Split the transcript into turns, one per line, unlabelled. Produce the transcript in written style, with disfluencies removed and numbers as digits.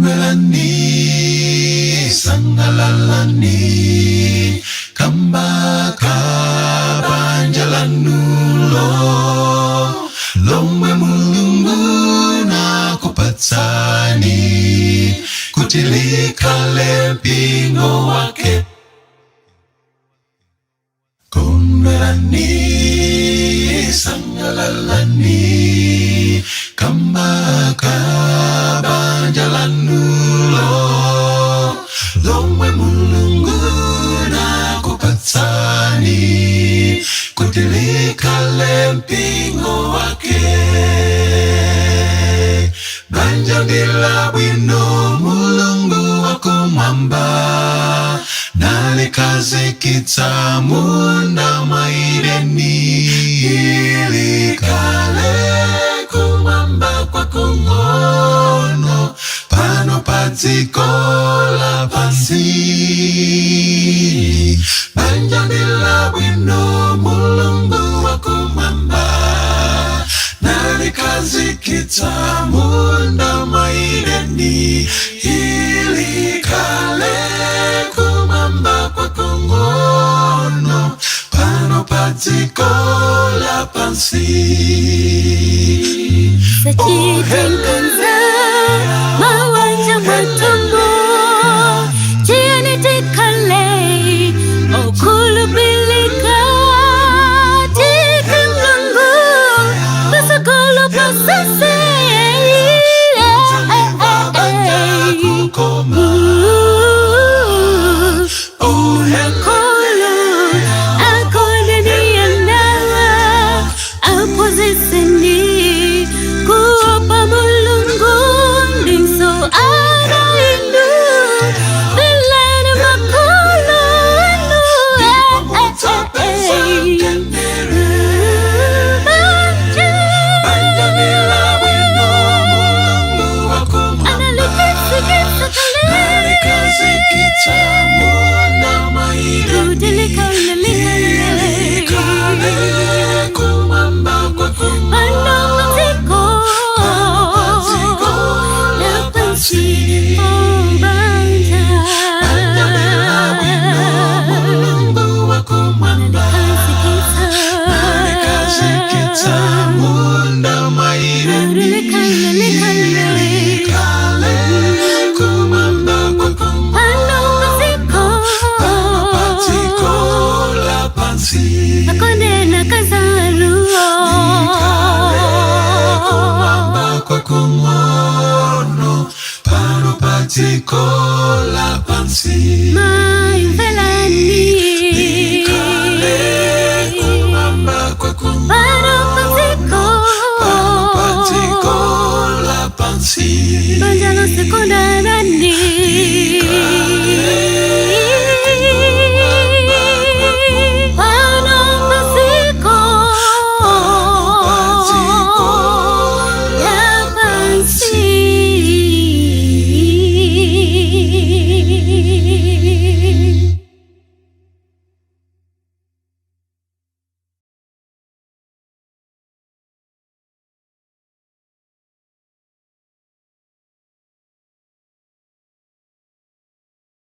Kondwerani, sangalalani, kamba ka banja lanulo lomwe Mulungu nakupatsani kuti likhale mpingo wake. Kondwerani, sangalalani, kamba ka banja lanulo lomwe Mulungu nakupatsani kuti likhale mpingo wake. Banja ndi labwino, Mulungu wakumwamba nalikhazikitsa munda mwa Edeni, likhale kumwamba kwakung'ono pano pa dziko lapansi. Banja ndi labwino, Mulungu wakumwamba nalikhazikitsa munda mwa Edeni, likhale kumwamba kwakung'ono pano pa dziko lapansi.
Sachitenkanza mawanja mwatombo tiyeni tikhale okhulupirika tiike Mulungu patsogolo pa zonse.
Banja kukoma.
Makolo akondeni ana, aphunzitsi.